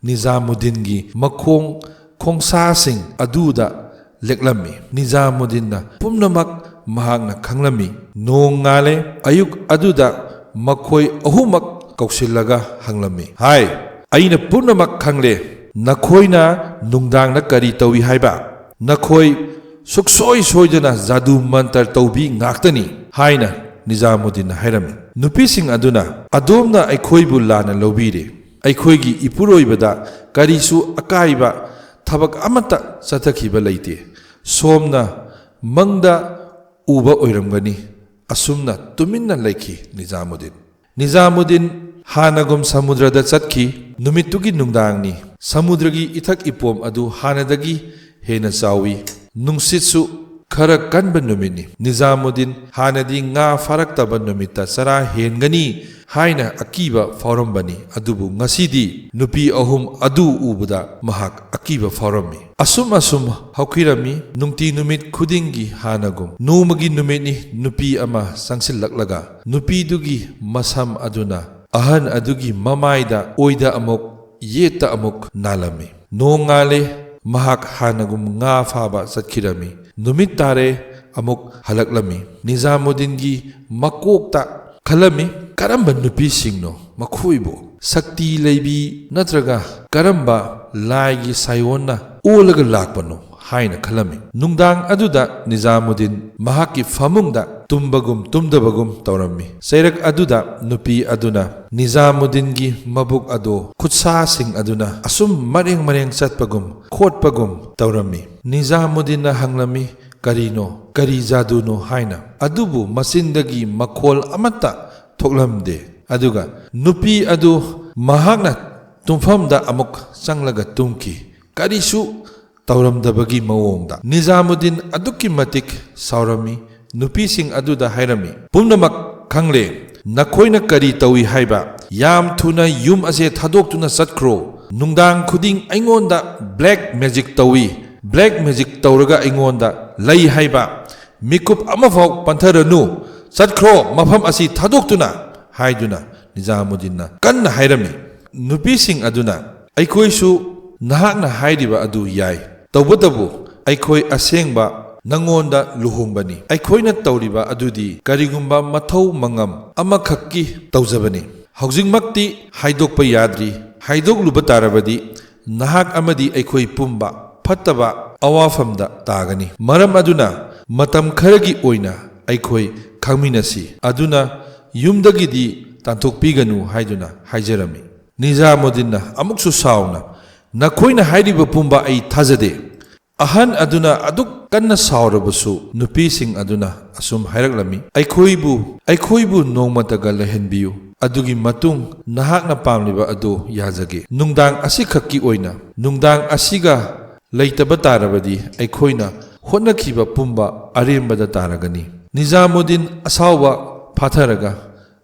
ꯅꯤꯖꯥꯃꯨꯗꯤꯟꯒꯤ ꯃꯈꯣꯡ ꯈꯣꯡꯁꯥꯁꯤꯡ ꯑꯗꯨꯗ ꯂꯦꯛꯂꯝꯃꯤ꯫ ꯅꯤꯖꯥꯃꯨꯗꯤꯟꯅ ꯄꯨꯝꯅꯃꯛ ꯃꯍꯥꯛꯅ ꯈꯪꯂꯝꯃꯤ꯫ ꯅꯣꯡꯉꯥꯜꯂꯦ꯫ ꯑꯌꯨꯛ ꯑꯗꯨꯗ ꯃꯈꯣꯏ ꯑꯍꯨꯝꯃꯛ ꯀꯧꯁꯤꯜꯂꯒ ꯍꯪꯂꯝꯃꯤ, "ꯍꯥꯏ, ꯑꯩꯅ ꯄꯨꯝꯅꯃꯛ ꯈꯪꯂꯦ꯫ ꯅꯈꯣꯏꯅ ꯅꯨꯡꯗꯥꯡꯗ ꯀꯔꯤ ꯇꯧꯏ ꯍꯥꯏꯕ? ꯅꯈꯣꯏ ꯁꯨꯛꯁꯣꯏ ꯁꯣꯏꯗꯅ ꯖꯥꯗꯨ ꯃꯟꯇꯔ ꯇꯧꯕꯤ ꯉꯥꯛꯇꯅꯤ" ꯍꯥꯏꯅ ꯅꯤꯖꯥꯃꯨꯗꯤꯟꯅ ꯍꯥꯏꯔꯝꯃꯤ꯫ ꯅꯨꯄꯤꯁꯤꯡ ꯑꯗꯨꯅ, "ꯑꯗꯣꯝꯅ ꯑꯩꯈꯣꯏꯕꯨ ꯂꯥꯟꯅ ꯂꯧꯕꯤꯔꯦ꯫ ꯑꯩꯈꯣꯏꯒꯤ ꯏꯄꯨꯔꯣꯏꯕꯗ ꯀꯔꯤꯁꯨ ꯑꯀꯥꯏꯕ ꯊꯕꯛ ꯑꯃꯠꯇ ꯆꯠꯊꯈꯤꯕ ꯂꯩꯇꯦ꯫ ꯁꯣꯝꯅ ꯃꯪꯗ ꯎꯕ ꯑꯣꯏꯔꯝꯒꯅꯤ"꯫ ꯑꯁꯨꯝꯅ ꯇꯨꯃꯤꯟꯅ ꯂꯩꯈꯤ ꯅꯤꯖꯥꯃꯨꯗꯤꯟ꯫ ꯅꯤꯖꯥꯃꯨꯗꯤꯟ ꯍꯥꯟꯅꯒꯨꯝ ꯁꯃꯨꯗ꯭ꯔꯗ ꯆꯠꯈꯤ꯫ ꯅꯨꯃꯤꯠꯇꯨꯒꯤ ꯅꯨꯡꯗꯥꯡꯅꯤ꯫ ꯁꯃꯨꯗ꯭ꯔꯒꯤ ꯏꯊꯛ ꯏꯄꯣꯝ ꯑꯗꯨ ꯍꯥꯟꯅꯗꯒꯤ ꯍꯦꯟꯅ ꯆꯥꯎꯏ꯫ ꯅꯨꯡꯁꯤꯠꯁꯨ ꯈꯔ ꯀꯟꯕ ꯅꯨꯃꯤꯠꯅꯤ꯫ ꯅꯤꯖꯥꯃꯨꯗꯤꯟ ꯍꯥꯟꯅꯗꯤ ꯉꯥ ꯐꯥꯔꯛꯇꯕ ꯅꯨꯃꯤꯠꯇ ꯆꯔꯥ ꯍꯦꯟꯒꯅꯤ ꯍꯥꯏꯅ ꯑꯀꯤꯕ ꯐꯥꯎꯔꯝꯕꯅꯤ, ꯑꯗꯨꯕꯨ ꯉꯁꯤꯗꯤ ꯅꯨꯄꯤ ꯑꯍꯨꯝ ꯑꯗꯨ ꯎꯕꯗ ꯃꯍꯥꯛ ꯑꯀꯤꯕ ꯐꯥꯎꯔꯝꯃꯤ꯫ ꯑꯁꯨꯝ ꯑꯁꯨꯝ ꯍꯧꯈꯤꯔꯝꯃꯤ꯫ ꯅꯨꯡꯇꯤ ꯅꯨꯃꯤꯠ ꯈꯨꯗꯤꯡꯒꯤ ꯍꯥꯟꯅꯒꯨꯝ꯫ ꯅꯣꯡꯃꯒꯤ ꯅꯨꯃꯤꯠꯅꯤ꯫ ꯅꯨꯄꯤ ꯑꯃ ꯆꯪꯁꯤꯜꯂꯛꯂꯒ ꯅꯨꯄꯤꯗꯨꯒꯤ ꯃꯁꯝ ꯑꯗꯨꯅ ꯑꯍꯟ ꯑꯗꯨꯒꯤ ꯃꯃꯥꯏꯗ, ꯑꯣꯏꯗ ꯑꯃꯨꯛ, ꯌꯦꯠꯇ ꯑꯃꯨꯛ ꯅꯥꯜꯂꯝꯃꯤ꯫ ꯅꯣꯡꯉꯥꯜꯂꯦ꯫ ꯃꯍꯥꯛ ꯍꯥꯟꯅꯒꯨꯝ ꯉꯥ ꯐꯥꯕ ꯆꯠꯈꯤꯔꯝꯃꯤ꯫ ꯅꯨꯃꯤꯠ ꯇꯥꯔꯦ꯫ ꯑꯃꯨꯛ ꯍꯜꯂꯛꯂꯝꯃꯤ꯫ ꯅꯤꯖꯥꯃꯨꯗꯤꯟꯒꯤ ꯃꯀꯣꯛꯇ ꯈꯜꯂꯝꯃꯤ, "ꯀꯔꯝꯕ ꯅꯨꯄꯤꯁꯤꯡꯅꯣ ꯃꯈꯣꯏꯕꯨ? ꯁꯛꯇꯤ ꯂꯩꯕꯤ ꯅꯠꯇ꯭ꯔꯒ ꯀꯔꯝꯕ ꯂꯥꯏꯒꯤ ꯁꯥꯏꯑꯣꯟꯅ ꯑꯣꯜꯂꯒ ꯂꯥꯛꯄꯅꯣ?" ꯍꯥꯏꯅ ꯈꯜꯂꯝꯃꯤ꯫ ꯅꯨꯡꯗꯥꯡ ꯑꯗꯨꯗ ꯅꯤꯖꯥꯃꯨꯗꯤꯟ ꯃꯍꯥꯛꯀꯤ ꯐꯃꯨꯡꯗ ꯇꯨꯝꯕꯒꯨꯝ ꯇꯨꯝꯗꯕꯒꯨꯝ ꯇꯧꯔꯝꯃꯤ꯫ ꯆꯩꯔꯛ ꯑꯗꯨꯗ ꯅꯨꯄꯤ ꯑꯗꯨꯅ ꯅꯤꯖꯥꯃꯨꯗꯤꯟꯒꯤ ꯃꯕꯨꯛ ꯑꯗꯨ ꯈꯨꯠꯁꯥꯁꯤꯡ ꯑꯗꯨꯅ ꯑꯁꯨꯝ ꯃꯔꯦꯡ ꯃꯔꯦꯡ ꯆꯠꯄꯒꯨꯝ ꯈꯣꯠꯄꯒꯨꯝ ꯇꯧꯔꯝꯃꯤ꯫ ꯅꯤꯖꯥꯃꯨꯗꯤꯟꯅ ꯍꯪꯂꯝꯃꯤ, "ꯀꯔꯤꯅꯣ? ꯀꯔꯤ ꯖꯥꯗꯨꯅꯣ?" ꯍꯥꯏꯅ꯫ ꯑꯗꯨꯕꯨ ꯃꯆꯤꯟꯗꯒꯤ ꯃꯈꯣꯜ ꯑꯃꯠꯇ ꯊꯣꯛꯂꯝꯗꯦ꯫ ꯑꯗꯨꯒ ꯅꯨꯄꯤ ꯑꯗꯨ ꯃꯍꯥꯛꯅ ꯇꯨꯝꯐꯝꯗ ꯑꯃꯨꯛ ꯆꯪꯂꯒ ꯇꯨꯝꯈꯤ꯫ ꯀꯔꯤꯁꯨ ꯇꯧꯔꯝꯗꯕꯒꯤ ꯃꯑꯣꯡꯗ꯫ ꯅꯤꯖꯥꯃꯨꯗꯤꯟ ꯑꯗꯨꯛꯀꯤ ꯃꯇꯤꯛ ꯁꯥꯎꯔꯝꯃꯤ꯫ ꯅꯨꯄꯤꯁꯤꯡ ꯑꯗꯨꯗ ꯍꯥꯏꯔꯝꯃꯤ, "ꯄꯨꯝꯅꯃꯛ ꯈꯪꯂꯦ꯫ ꯅꯈꯣꯏꯅ ꯀꯔꯤ ꯇꯧꯏ ꯍꯥꯏꯕ? ꯌꯥꯝ ꯊꯨꯅ ꯌꯨꯝ ꯑꯁꯦ ꯊꯥꯗꯣꯛꯇꯨꯅ ꯆꯠꯈ꯭ꯔꯣ꯫ ꯅꯨꯡꯗꯥꯡ ꯈꯨꯗꯤꯡ ꯑꯩꯉꯣꯟꯗ black magic ꯇꯧꯏ꯫ Black magic ꯇꯧꯔꯒ ꯑꯩꯉꯣꯟꯗ ꯂꯩ ꯍꯥꯏꯕ꯫ ꯃꯤꯀꯨꯞ ꯑꯃꯐꯥꯎ ꯄꯟꯊꯔꯅꯨ, ꯆꯠꯈ꯭ꯔꯣ ꯃꯐꯝ ꯑꯁꯤ ꯊꯥꯗꯣꯛꯇꯨꯅ" ꯍꯥꯏꯗꯨꯅ ꯅꯤꯖꯥꯃꯨꯗꯤꯟꯅ ꯀꯟꯅ ꯍꯥꯏꯔꯝꯃꯤ꯫ ꯅꯨꯄꯤꯁꯤꯡ ꯑꯗꯨꯅ, "ꯑꯩꯈꯣꯏꯁꯨ ꯅꯍꯥꯛꯅ ꯍꯥꯏꯔꯤꯕ ꯑꯗꯨ ꯌꯥꯏ, ꯇꯧꯕꯇꯕꯨ ꯑꯩꯈꯣꯏ ꯑꯁꯦꯡꯕ ꯅꯉꯣꯟꯗ ꯂꯨꯍꯣꯡꯕꯅꯤ꯫ ꯑꯩꯈꯣꯏꯅ ꯇꯧꯔꯤꯕ ꯑꯗꯨꯗꯤ ꯀꯔꯤꯒꯨꯝꯕ ꯃꯊꯧ ꯃꯉꯝ ꯑꯃꯈꯛꯀꯤ ꯇꯧꯖꯕꯅꯤ꯫ ꯍꯧꯖꯤꯛꯃꯛꯇꯤ ꯍꯥꯏꯗꯣꯛꯄ ꯌꯥꯗ꯭ꯔꯤ꯫ ꯍꯥꯏꯗꯣꯛꯂꯨꯕ ꯇꯥꯔꯕꯗꯤ ꯅꯍꯥꯛ ꯑꯃꯗꯤ ꯑꯩꯈꯣꯏ ꯄꯨꯝꯕ ꯐꯠꯇꯕ ꯑꯋꯥꯐꯝꯗ ꯇꯥꯒꯅꯤ꯫ ꯃꯔꯝ ꯑꯗꯨꯅ ꯃꯇꯝ ꯈꯔꯒꯤ ꯑꯣꯏꯅ ꯑꯩꯈꯣꯏ ꯈꯪꯃꯤꯟꯅꯁꯤ꯫ ꯑꯗꯨꯅ ꯌꯨꯝꯗꯒꯤꯗꯤ ꯇꯥꯟꯊꯣꯛꯄꯤꯒꯅꯨ" ꯍꯥꯏꯗꯨꯅ ꯍꯥꯏꯖꯔꯝꯃꯤ꯫ ꯅꯤꯖꯥꯃꯨꯗꯤꯟꯅ ꯑꯃꯨꯛꯁꯨ ꯁꯥꯎꯅ, "ꯅꯈꯣꯏꯅ ꯍꯥꯏꯔꯤꯕ ꯄꯨꯝꯕ ꯑꯩ ꯊꯥꯖꯗꯦ"꯫ ꯑꯍꯟ ꯑꯗꯨꯅ ꯑꯗꯨꯛ ꯀꯟꯅ ꯁꯥꯎꯔꯕꯁꯨ ꯅꯨꯄꯤꯁꯤꯡ ꯑꯗꯨꯅ ꯑꯁꯨꯝ ꯍꯥꯏꯔꯛꯂꯝꯃꯤ, "ꯑꯩꯈꯣꯏꯕꯨ, ꯑꯩꯈꯣꯏꯕꯨ ꯅꯣꯡꯃꯇꯒ ꯂꯩꯍꯟꯕꯤꯌꯨ꯫ ꯑꯗꯨꯒꯤ ꯃꯇꯨꯡ ꯅꯍꯥꯛꯅ ꯄꯥꯝꯂꯤꯕ ꯑꯗꯨ ꯌꯥꯖꯒꯦ꯫ ꯅꯨꯡꯗꯥꯡ ꯑꯁꯤꯈꯛꯀꯤ ꯑꯣꯏꯅ, ꯅꯨꯡꯗꯥꯡ ꯑꯁꯤꯒ ꯂꯩꯇꯕ ꯇꯥꯔꯕꯗꯤ ꯑꯩꯈꯣꯏꯅ ꯍꯣꯠꯅꯈꯤꯕ ꯄꯨꯝꯕ ꯑꯔꯦꯝꯕꯗ ꯇꯥꯔꯒꯅꯤ"꯫ ꯅꯤꯖꯥꯃꯨꯗꯤꯟ ꯑꯁꯥꯎꯕ ꯐꯥꯊꯔꯒ,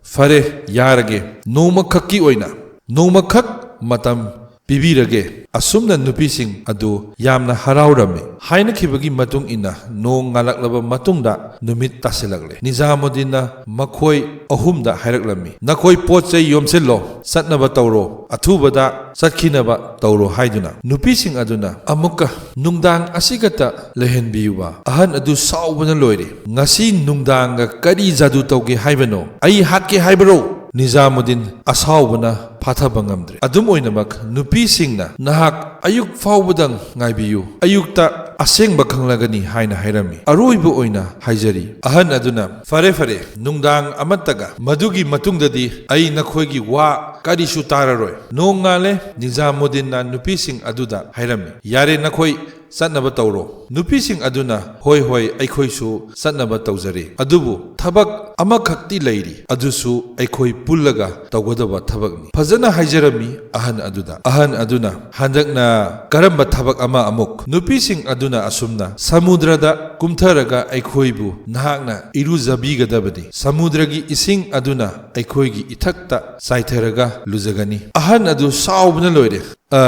"ꯐꯔꯦ, ꯌꯥꯔꯒꯦ꯫ ꯅꯣꯡꯃꯈꯛꯀꯤ ꯑꯣꯏꯅ, ꯅꯣꯡꯃꯈꯛ ꯃꯇꯝ ꯄꯤꯕꯤꯔꯒꯦ"꯫ ꯑꯁꯨꯝꯅ ꯅꯨꯄꯤꯁꯤꯡ ꯑꯗꯨ ꯌꯥꯝꯅ ꯍꯔꯥꯎꯔꯝꯃꯤ꯫ ꯍꯥꯏꯅꯈꯤꯕꯒꯤ ꯃꯇꯨꯡ ꯏꯟꯅ ꯅꯣꯡ ꯉꯥꯜꯂꯛꯂꯕ ꯃꯇꯨꯡꯗ ꯅꯨꯃꯤꯠ ꯇꯥꯁꯤꯜꯂꯛꯂꯦ꯫ ꯅꯤꯖꯥꯃꯨꯗꯤꯟꯅ ꯃꯈꯣꯏ ꯑꯍꯨꯝꯗ ꯍꯥꯏꯔꯛꯂꯝꯃꯤ, "ꯅꯈꯣꯏ ꯄꯣꯠ ꯆꯩ ꯌꯣꯝꯁꯤꯜꯂꯣ, ꯆꯠꯅꯕ ꯇꯧꯔꯣ, ꯑꯊꯨꯕꯗ ꯆꯠꯈꯤꯅꯕ ꯇꯧꯔꯣ" ꯍꯥꯏꯗꯨꯅ꯫ ꯅꯨꯄꯤꯁꯤꯡ ꯑꯗꯨꯅ ꯑꯃꯨꯛꯀ, "ꯅꯨꯡꯗꯥꯡ ꯑꯁꯤꯈꯛꯇ ꯂꯩꯍꯟꯕꯤꯌꯨꯕ"꯫ ꯑꯍꯟ ꯑꯗꯨ ꯁꯥꯎꯕꯅ ꯂꯣꯏꯔꯦ꯫ "ꯉꯁꯤ ꯅꯨꯡꯗꯥꯡꯒ ꯀꯔꯤ ꯖꯥꯗꯨ ꯇꯧꯒꯦ ꯍꯥꯏꯕꯅꯣ? ꯑꯩ ꯍꯥꯠꯀꯦ ꯍꯥꯏꯕꯔꯣ?" ꯅꯤꯖꯥꯃꯨꯗꯤꯟ ꯑꯁꯥꯎꯕꯅ ꯐꯥꯊꯕ ꯉꯝꯗ꯭ꯔꯦ꯫ ꯑꯗꯨꯝ ꯑꯣꯏꯅꯃꯛ, ꯅꯨꯄꯤꯁꯤꯡꯅ, "ꯅꯍꯥꯛ ꯑꯌꯨꯛ ꯐꯥꯎꯕꯗꯪ ꯉꯥꯏꯕꯤꯌꯨ, ꯑꯌꯨꯛꯇ ꯑꯁꯦꯡꯕ ꯈꯪꯂꯒꯅꯤ" ꯍꯥꯏꯅ ꯍꯥꯏꯔꯝꯃꯤ꯫ ꯑꯔꯣꯏꯕ ꯑꯣꯏꯅ ꯍꯥꯏꯖꯔꯤ꯫ ꯑꯍꯟ ꯑꯗꯨꯅ, "ꯐꯔꯦ, ꯐꯔꯦ, ꯅꯨꯡꯗꯥꯡ ꯑꯃꯠꯇꯒ, ꯃꯗꯨꯒꯤ ꯃꯇꯨꯡꯗꯗꯤ ꯑꯩ ꯅꯈꯣꯏꯒꯤ ꯋꯥ ꯀꯔꯤꯁꯨ ꯇꯥꯔꯔꯣꯏ"꯫ ꯅꯣꯡꯉꯥꯜꯂꯦ꯫ ꯅꯤꯖꯥꯃꯨꯗꯤꯟꯅ ꯅꯨꯄꯤꯁꯤꯡ ꯑꯗꯨꯗ ꯍꯥꯏꯔꯝꯃꯤ, "ꯌꯥꯔꯦ, ꯅꯈꯣꯏ ꯆꯠꯅꯕ ꯇꯧꯔꯣ"꯫ ꯅꯨꯄꯤꯁꯤꯡ ꯑꯗꯨꯅ, "ꯍꯣꯏ, ꯍꯣꯏ, ꯑꯩꯈꯣꯏꯁꯨ ꯆꯠꯅꯕ ꯇꯧꯖꯔꯦ꯫ ꯑꯗꯨꯕꯨ ꯊꯕꯛ ꯑꯃꯈꯛꯇꯤ ꯂꯩꯔꯤ, ꯑꯗꯨꯁꯨ ꯑꯩꯈꯣꯏ ꯄꯨꯜꯂꯒ ꯇꯧꯒꯗꯕ ꯊꯕꯛꯅꯤ"꯫ ꯐꯖꯅ ꯍꯥꯏꯖꯔꯝꯃꯤ ꯑꯍꯟ ꯑꯗꯨꯗ꯫ ꯑꯍꯟ ꯑꯗꯨꯅ, "ꯍꯟꯗꯛꯅ ꯀꯔꯝꯕ ꯊꯕꯛ ꯑꯃ ꯑꯃꯨꯛ?" ꯅꯨꯄꯤꯁꯤꯡ ꯑꯗꯨꯅ ꯑꯁꯨꯝꯅ, "ꯁꯃꯨꯗ꯭ꯔꯗ ꯀꯨꯝꯊꯔꯒ ꯑꯩꯈꯣꯏꯕꯨ ꯅꯍꯥꯛꯅ ꯏꯔꯨꯖꯕꯤꯒꯗꯕꯅꯤ꯫ ꯁꯃꯨꯗ꯭ꯔꯒꯤ ꯏꯁꯤꯡ ꯑꯗꯨꯅ ꯑꯩꯈꯣꯏꯒꯤ ꯏꯊꯛꯇ ꯆꯥꯏꯊꯔꯒ ꯂꯨꯖꯒꯅꯤ"꯫ ꯑꯍꯟ ꯑꯗꯨ ꯁꯥꯎꯕꯅ ꯂꯣꯏꯔꯦ꯫ "ꯑ,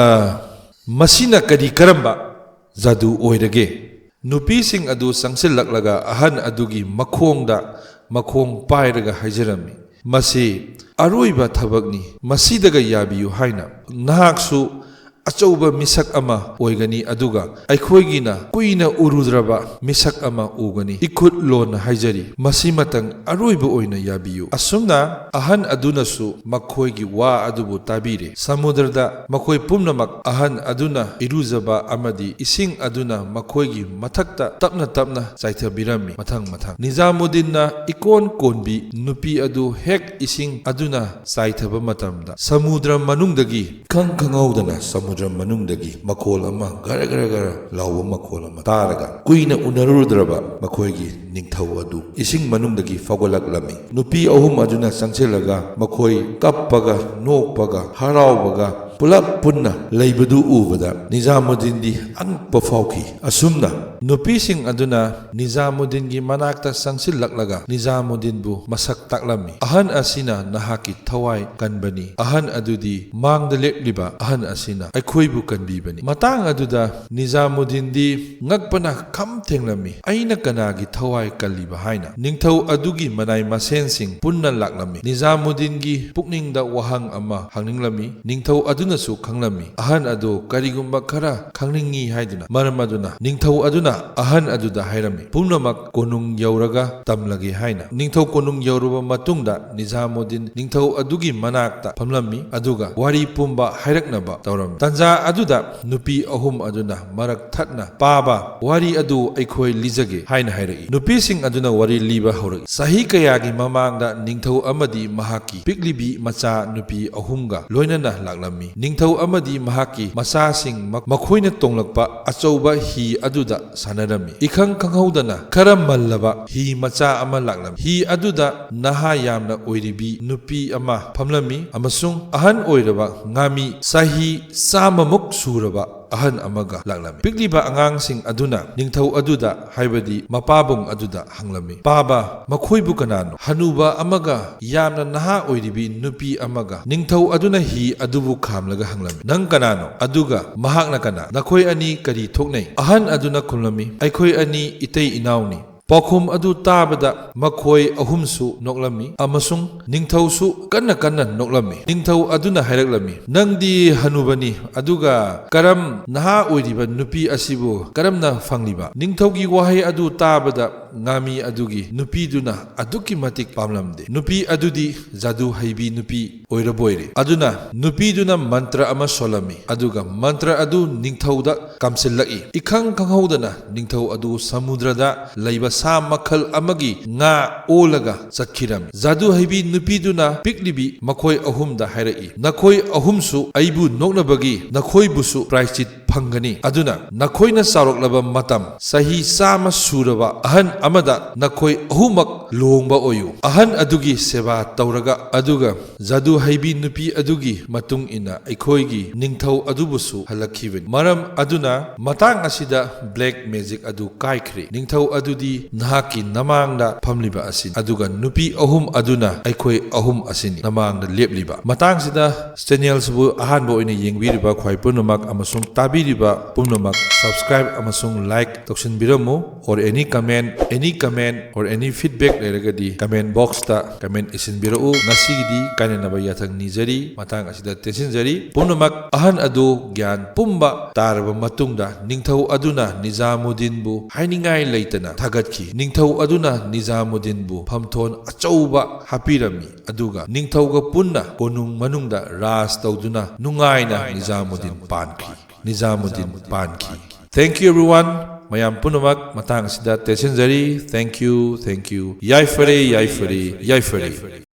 ꯃꯁꯤꯅ ꯀꯔꯤ ꯀꯔꯝꯕ ꯖꯥꯗꯨ ꯑꯣꯏꯔꯒꯦ? ꯅꯨꯄꯤꯁꯤꯡ ꯑꯗꯨ ꯆꯪꯁꯤꯜꯂꯛꯂꯒ ꯑꯍꯟ ꯑꯗꯨꯒꯤ ꯃꯈꯣꯡꯗ ꯃꯈꯣꯡ ꯄꯥꯏꯔꯒ ꯍꯥꯏꯖꯔꯝꯃꯤ, "ꯃꯁꯤ ꯑꯔꯣꯏꯕ ꯊꯕꯛꯅꯤ, ꯃꯁꯤꯗꯒ ꯌꯥꯕꯤꯌꯨ ꯍꯥꯏꯅ꯫ ꯅꯍꯥꯛꯁꯨ ꯑꯆꯧꯕ ꯃꯤꯁꯛ ꯑꯃ ꯑꯣꯏꯒꯅꯤ, ꯑꯗꯨꯒ ꯑꯩꯈꯣꯏꯒꯤꯅ ꯀꯨꯏꯅ ꯎꯔꯨꯗ꯭ꯔꯕ ꯃꯤꯁꯛ ꯑꯃ ꯎꯒꯅꯤ꯫ ꯏꯈꯨꯠ ꯂꯣꯟꯅ ꯍꯥꯏꯖꯔꯤ, ꯃꯁꯤꯃꯇꯪ ꯑꯔꯣꯏꯕ ꯑꯣꯏꯅ ꯌꯥꯕꯤꯌꯨ꯫" ꯑꯁꯨꯝꯅ ꯑꯍꯟ ꯑꯗꯨꯅꯁꯨ ꯃꯈꯣꯏꯒꯤ ꯋꯥ ꯑꯗꯨꯕꯨ ꯇꯥꯕꯤꯔꯦ꯫ ꯁꯃꯨꯗ꯭ꯔꯗ ꯃꯈꯣꯏ ꯄꯨꯝꯅꯃꯛ, ꯑꯍꯟ ꯑꯗꯨꯅ ꯏꯔꯨꯖꯕ ꯑꯃꯗꯤ ꯏꯁꯤꯡ ꯑꯗꯨꯅ ꯃꯈꯣꯏꯒꯤ ꯃꯊꯛꯇ ꯇꯞꯅ ꯇꯞꯅ ꯆꯥꯏꯊꯕꯤꯔꯝꯃꯤ꯫ ꯃꯊꯪ ꯃꯊꯪ ꯅꯤꯖꯥꯃꯨꯗꯤꯟꯅ ꯏꯀꯣꯟ ꯀꯣꯟꯕꯤ ꯅꯨꯄꯤ ꯑꯗꯨ ꯍꯦꯛ ꯏꯁꯤꯡ ꯑꯗꯨꯅ ꯆꯥꯏꯊꯕ ꯃꯇꯝꯗ, ꯁꯃꯨꯗ꯭ꯔ ꯃꯅꯨꯡꯗꯒꯤ ꯈꯪ ꯈꯪꯍꯧꯗꯅ ꯁꯃꯨꯗ꯭ꯔ ꯃꯅꯨꯡꯗꯒꯤ ꯃꯈꯣꯜ ꯑꯃ, ꯒꯔ ꯒꯔ ꯒꯔ ꯂꯥꯎꯕ ꯃꯈꯣꯜ ꯑꯃ ꯇꯥꯔꯒ, ꯀꯨꯏꯅ ꯎꯅꯔꯨꯗ꯭ꯔꯕ ꯃꯈꯣꯏꯒꯤ ꯅꯤꯡꯊꯧ ꯑꯗꯨ ꯏꯁꯤꯡ ꯃꯅꯨꯡꯗꯒꯤ ꯐꯥꯎꯒꯠꯂꯛꯂꯝꯃꯤ꯫ ꯅꯨꯄꯤ ꯑꯍꯨꯝ ꯑꯗꯨꯅ ꯆꯪꯁꯤꯜꯂꯒ ꯃꯈꯣꯏ ꯀꯞꯄꯒ, ꯅꯣꯛꯄꯒ, ꯍꯔꯥꯎꯕꯒ ꯄꯨꯂꯞ ꯄꯨꯟꯅ ꯂꯩꯕꯗꯨ ꯎꯕꯗ ꯅꯤꯖꯥꯃꯨꯗꯤꯟꯗꯤ ꯑꯉꯛꯄ ꯐꯥꯎꯈꯤ꯫ ꯑꯁꯨꯝꯅ ꯅꯨꯄꯤꯁꯤꯡ ꯑꯗꯨꯅ ꯅꯤꯖꯥꯃꯨꯗꯤꯟꯒꯤ ꯃꯅꯥꯛꯇ ꯆꯪꯁꯤꯜꯂꯛꯂꯒ ꯅꯤꯖꯥꯃꯨꯗꯤꯟꯕꯨ ꯃꯁꯛ ꯇꯥꯛꯂꯝꯃꯤ꯫ "ꯑꯍꯟ ꯑꯁꯤꯅ ꯅꯍꯥꯛꯀꯤ ꯊꯋꯥꯏ ꯀꯟꯕꯅꯤ꯫ ꯑꯍꯟ ꯑꯗꯨꯗꯤ ꯃꯥꯡꯗ ꯂꯦꯞꯂꯤꯕ ꯑꯍꯟ ꯑꯁꯤꯅ ꯑꯩꯈꯣꯏꯕꯨ ꯀꯟꯕꯤꯕꯅꯤ꯫" ꯃꯇꯥꯡ ꯑꯗꯨꯗ ꯅꯤꯖꯥꯃꯨꯗꯤꯟꯗꯤ ꯉꯛꯄꯅ ꯈꯝ ꯊꯦꯡꯂꯝꯃꯤ꯫ "ꯑꯩꯅ ꯀꯅꯥꯒꯤ ꯊꯋꯥꯏ ꯀꯜꯂꯤꯕ?" ꯍꯥꯏꯅ꯫ ꯅꯤꯡꯊꯧ ꯑꯗꯨꯒꯤ ꯃꯅꯥꯏ ꯃꯁꯦꯟꯁꯤꯡ ꯄꯨꯟꯅ ꯂꯥꯛꯂꯝꯃꯤ꯫ ꯅꯤꯖꯥꯃꯨꯗꯤꯟꯒꯤ ꯄꯨꯛꯅꯤꯡꯗ ꯋꯥꯍꯪ ꯑꯃ ꯍꯪꯅꯤꯡꯂꯝꯃꯤ꯫ ꯅꯤꯡꯊꯧ ꯑꯗꯨꯅꯁꯨ ꯈꯪꯂꯝꯃꯤ꯫ ꯑꯍꯟ ꯑꯗꯨ ꯀꯔꯤꯒꯨꯝꯕ ꯈꯔ ꯈꯪꯅꯤꯡꯏ ꯍꯥꯏꯗꯨꯅ꯫ ꯃꯔꯝ ꯑꯗꯨꯅ ꯅꯤꯡꯊꯧ ꯑꯗꯨꯅ ꯑꯍꯟ ꯑꯗꯨꯗ ꯍꯥꯏꯔꯝꯃꯤ, "ꯄꯨꯝꯅꯃꯛ ꯀꯣꯅꯨꯡ ꯌꯧꯔꯒ ꯇꯝꯂꯒꯦ" ꯍꯥꯏꯅ꯫ ꯅꯤꯡꯊꯧ ꯀꯣꯅꯨꯡ ꯌꯧꯔꯕ ꯃꯇꯨꯡꯗ ꯅꯤꯖꯥꯃꯨꯗꯤꯟ ꯅꯤꯡꯊꯧ ꯑꯗꯨꯒꯤ ꯃꯅꯥꯛꯇ ꯐꯝꯂꯝꯃꯤ, ꯑꯗꯨꯒ ꯋꯥꯔꯤ ꯄꯨꯝꯕ ꯍꯥꯏꯔꯛꯅꯕ ꯇꯧꯔꯝꯃꯤ꯫ ꯇꯟꯖꯥ ꯑꯗꯨꯗ ꯅꯨꯄꯤ ꯑꯍꯨꯝ ꯑꯗꯨꯅ ꯃꯔꯛ ꯊꯠꯅ, "ꯄꯥꯕ, ꯋꯥꯔꯤ ꯑꯗꯨ ꯑꯩꯈꯣꯏ ꯂꯤꯖꯒꯦ" ꯍꯥꯏꯅ ꯍꯥꯏꯔꯛꯏ꯫ ꯅꯨꯄꯤꯁꯤꯡ ꯑꯗꯨꯅ ꯋꯥꯔꯤ ꯂꯤꯕ ꯍꯧꯔꯛꯏ꯫ ꯆꯍꯤ ꯀꯌꯥꯒꯤ ꯃꯃꯥꯡꯗ ꯅꯤꯡꯊꯧ ꯑꯃꯗꯤ ꯃꯍꯥꯛꯀꯤ ꯄꯤꯛꯂꯤꯕꯤ ꯃꯆꯥ ꯅꯨꯄꯤ ꯑꯍꯨꯝꯒ ꯂꯣꯏꯅꯅ ꯂꯥꯛꯂꯝꯃꯤ꯫ ꯅꯤꯡꯊꯧ ꯑꯃꯗꯤ ꯃꯍꯥꯛꯀꯤ ꯃꯆꯥꯁꯤꯡ ꯃ-, ꯃꯈꯣꯏꯅ ꯇꯣꯡꯂꯛꯄ ꯑꯆꯧꯕ ꯍꯤ ꯑꯗꯨꯗ ꯁꯥꯟꯅꯔꯝꯃꯤ꯫ ꯏꯈꯪ ꯈꯪꯍꯧꯗꯅ ꯈꯔ ꯃꯜꯂꯕ ꯍꯤ ꯃꯆꯥ ꯑꯃ ꯂꯥꯛꯂꯝꯃꯤ꯫ ꯍꯤ ꯑꯗꯨꯗ ꯅꯍꯥ ꯌꯥꯝꯅ ꯑꯣꯏꯔꯤꯕꯤ ꯅꯨꯄꯤ ꯑꯃ ꯐꯝꯂꯝꯃꯤ ꯑꯃꯁꯨꯡ ꯑꯍꯟ ꯑꯣꯏꯔꯕ ꯉꯥꯃꯤ, ꯆꯍꯤ ꯆꯥꯝꯃꯃꯨꯛ ꯁꯨꯔꯕ ꯑꯍꯟ ꯑꯃꯒ ꯂꯥꯛꯂꯝꯃꯤ꯫ ꯄꯤꯛꯂꯤꯕ ꯑꯉꯥꯡꯁꯤꯡ ꯑꯗꯨꯅ ꯅꯤꯡꯊꯧ ꯑꯗꯨꯗ, ꯍꯥꯏꯕꯗꯤ ꯃꯄꯥꯕꯨꯡ ꯑꯗꯨꯗ ꯍꯪꯂꯝꯃꯤ, "ꯄꯥꯕ, ꯃꯈꯣꯏꯕꯨ ꯀꯅꯥꯅꯣ?" ꯍꯅꯨꯕ ꯑꯃꯒ ꯌꯥꯝꯅ ꯅꯍꯥ ꯑꯣꯏꯔꯤꯕꯤ ꯅꯨꯄꯤ ꯑꯃꯒ ꯅꯤꯡꯊꯧ ꯑꯗꯨꯅ ꯍꯤ ꯑꯗꯨꯕꯨ ꯈꯥꯝꯂꯒ ꯍꯪꯂꯝꯃꯤ, "ꯅꯪ ꯀꯅꯥꯅꯣ? ꯑꯗꯨꯒ ꯃꯍꯥꯛꯅ ꯀꯅꯥ? ꯅꯈꯣꯏ ꯑꯅꯤ ꯀꯔꯤ ꯊꯣꯛꯅꯩ?" ꯑꯍꯟ ꯑꯗꯨꯅ ꯈꯨꯝꯂꯝꯃꯤ, "ꯑꯩꯈꯣꯏ ꯑꯅꯤ ꯏꯇꯩ ꯏꯅꯥꯎꯅꯤ꯫" ꯄꯥꯎꯈꯨꯝ ꯑꯗꯨ ꯇꯥꯕꯗ ꯃꯈꯣꯏ ꯑꯍꯨꯝꯁꯨ ꯅꯣꯛꯂꯝꯃꯤ ꯑꯃꯁꯨꯡ ꯅꯤꯡꯊꯧꯁꯨ ꯀꯟꯅ ꯀꯟꯅ ꯅꯣꯛꯂꯝꯃꯤ꯫ ꯅꯤꯡꯊꯧ ꯑꯗꯨꯅ ꯍꯥꯏꯔꯛꯂꯝꯃꯤ, "ꯅꯪꯗꯤ ꯍꯅꯨꯕꯅꯤ, ꯑꯗꯨꯒ ꯀꯔꯝ ꯅꯍꯥ ꯑꯣꯏꯔꯤꯕ ꯅꯨꯄꯤ ꯑꯁꯤꯕꯨ ꯀꯔꯝꯅ ꯐꯪꯂꯤꯕ?" ꯅꯤꯡꯊꯧꯒꯤ ꯋꯥꯍꯩ ꯑꯗꯨ ꯇꯥꯕꯗ ꯉꯥꯃꯤ ꯑꯗꯨꯒꯤ ꯅꯨꯄꯤꯗꯨꯅ ꯑꯗꯨꯛꯀꯤ ꯃꯇꯤꯛ ꯄꯥꯝꯂꯝꯗꯦ꯫ ꯅꯨꯄꯤ ꯑꯗꯨꯗꯤ ꯖꯥꯗꯨ ꯍꯩꯕꯤ ꯅꯨꯄꯤ ꯑꯣꯏꯔꯕꯣꯏꯔꯦ꯫ ꯑꯗꯨꯅ ꯅꯨꯄꯤꯗꯨꯅ ꯃꯟꯇ꯭ꯔ ꯑꯃ ꯁꯣꯜꯂꯝꯃꯤ, ꯑꯗꯨꯒ ꯃꯟꯇ꯭ꯔ ꯑꯗꯨ ꯅꯤꯡꯊꯧꯗ ꯀꯥꯝꯁꯤꯜꯂꯛꯏ꯫ ꯏꯈꯪ ꯈꯪꯍꯧꯗꯅ ꯅꯤꯡꯊꯧ ꯑꯗꯨ ꯁꯃꯨꯗ꯭ꯔꯗ ꯂꯩꯕ ꯁꯥ ꯃꯈꯜ ꯑꯃꯒꯤ ꯉꯥ ꯑꯣꯜꯂꯒ ꯆꯠꯈꯤꯔꯝꯃꯤ꯫ ꯖꯥꯗꯨ ꯍꯩꯕꯤ ꯅꯨꯄꯤꯗꯨꯅ ꯄꯤꯛꯂꯤꯕꯤ ꯃꯈꯣꯏ ꯑꯍꯨꯝꯗ ꯍꯥꯏꯔꯛꯏ, "ꯅꯈꯣꯏ ꯑꯍꯨꯝꯁꯨ ꯑꯩꯕꯨ ꯅꯣꯛꯅꯕꯒꯤ ꯅꯈꯣꯏꯕꯨꯁꯨ ꯄ꯭ꯔꯥꯏꯁꯆꯤꯠ ꯐꯪꯒꯅꯤ꯫ ꯑꯗꯨꯅ ꯅꯈꯣꯏꯅ ꯆꯥꯎꯔꯛꯂꯕ ꯃꯇꯝ, ꯆꯍꯤ ꯆꯥꯝꯃ ꯁꯨꯔꯕ ꯑꯍꯟ ꯑꯃꯗ ꯅꯈꯣꯏ ꯑꯍꯨꯝꯃꯛ ꯂꯨꯍꯣꯡꯕ ꯑꯣꯏꯌꯨ꯫ ꯑꯍꯟ ꯑꯗꯨꯒꯤ ꯁꯦꯕꯥ ꯇꯧꯔꯒ, ꯑꯗꯨꯒ ꯖꯥꯗꯨ ꯍꯩꯕꯤ ꯅꯨꯄꯤ ꯑꯗꯨꯒꯤ ꯃꯇꯨꯡ ꯏꯟꯅ ꯑꯩꯈꯣꯏꯒꯤ ꯅꯤꯡꯊꯧ ꯑꯗꯨꯕꯨꯁꯨ ꯍꯜꯂꯛꯈꯤꯕꯅꯤ꯫ ꯃꯔꯝ ꯑꯗꯨꯅ ꯃꯇꯥꯡ ꯑꯁꯤꯗ ꯕ꯭ꯂꯦꯛ ꯃꯦꯖꯤꯛ ꯑꯗꯨ ꯀꯥꯏꯈ꯭ꯔꯦ꯫ ꯅꯤꯡꯊꯧ ꯑꯗꯨꯗꯤ ꯅꯍꯥꯛꯀꯤ ꯅꯃꯥꯡꯗ ꯐꯝꯂꯤꯕ ꯑꯁꯤꯅꯤ, ꯑꯗꯨꯒ ꯅꯨꯄꯤ ꯑꯍꯨꯝ ꯑꯗꯨꯅ ꯑꯩꯈꯣꯏ ꯑꯍꯨꯝ ꯑꯁꯤꯅꯤ ꯅꯃꯥꯡꯗ ꯂꯦꯞꯂꯤꯕ꯫" ꯃꯇꯥꯡꯁꯤꯗ ꯆꯦꯅꯦꯜꯁꯤꯕꯨ ꯑꯍꯥꯟꯕ ꯑꯣꯏꯅ ꯌꯦꯡꯕꯤꯔꯤꯕ ꯈ꯭ꯋꯥꯏ ꯄꯨꯝꯅꯃꯛ ꯑꯃꯁꯨꯡ ꯇꯥꯕꯤꯔꯤꯕ ꯄꯨꯝꯅꯃꯛ subscribe ꯑꯃꯁꯨꯡ like ꯇꯧꯁꯤꯟꯕꯤꯔꯝꯃꯨ꯫ Or any comment, any comment or any feedback ꯂꯩꯔꯒꯗꯤ comment box ꯇ comment ꯏꯁꯤꯟꯕꯤꯔꯛꯎ꯫ ꯉꯁꯤꯒꯤꯗꯤ ꯀꯥꯏꯅꯅꯕ ꯌꯥꯊꯪ ꯅꯤꯖꯔꯤ꯫ ꯃꯇꯥꯡ ꯑꯁꯤꯗ ꯇꯦꯟꯁꯤꯟꯖꯔꯤ꯫ ꯄꯨꯝꯅꯃꯛ ꯑꯍꯟ ꯑꯗꯨ ꯒ꯭ꯌꯥꯟ ꯄꯨꯝꯕ ꯇꯥꯔꯕ ꯃꯇꯨꯡꯗ ꯅꯤꯡꯊꯧ ꯑꯗꯨꯅ ꯅꯤꯖꯥꯃꯨꯗꯤꯟꯕꯨ ꯍꯥꯏꯅꯤꯡꯉꯥꯏ ꯂꯩꯇꯅ ꯊꯥꯒꯠꯈꯤ꯫ ꯅꯤꯡꯊꯧ ꯑꯗꯨꯅ ꯅꯤꯖꯥꯃꯨꯗꯤꯟꯕꯨ ꯐꯝꯊꯣꯟ ꯑꯆꯧꯕ ꯍꯥꯞꯄꯤꯔꯝꯃꯤ, ꯑꯗꯨꯒ ꯅꯤꯡꯊꯧꯒ ꯄꯨꯟꯅ ꯀꯣꯅꯨꯡ ꯃꯅꯨꯡꯗ ꯔꯥꯖ ꯇꯧꯗꯨꯅ ꯅꯨꯡꯉꯥꯏꯅ ꯅꯤꯖꯥꯃꯨꯗꯤꯟ ꯄꯥꯟꯈꯤ꯫ ꯅꯤꯖꯥꯃꯨꯗꯤꯟ ꯄꯥꯟꯈꯤ꯫ Thank you everyone꯫ ꯃꯌꯥꯝ ꯄꯨꯝꯅꯃꯛ ꯃꯇꯥꯡ ꯑꯁꯤꯗ ꯇꯦꯟꯁꯤꯟꯖꯔꯤ꯫ Thank you, thank you꯫ ꯌꯥꯏꯐꯔꯦ, ꯌꯥꯏꯐꯔꯦ, ꯌꯥꯏꯐꯔꯦ꯫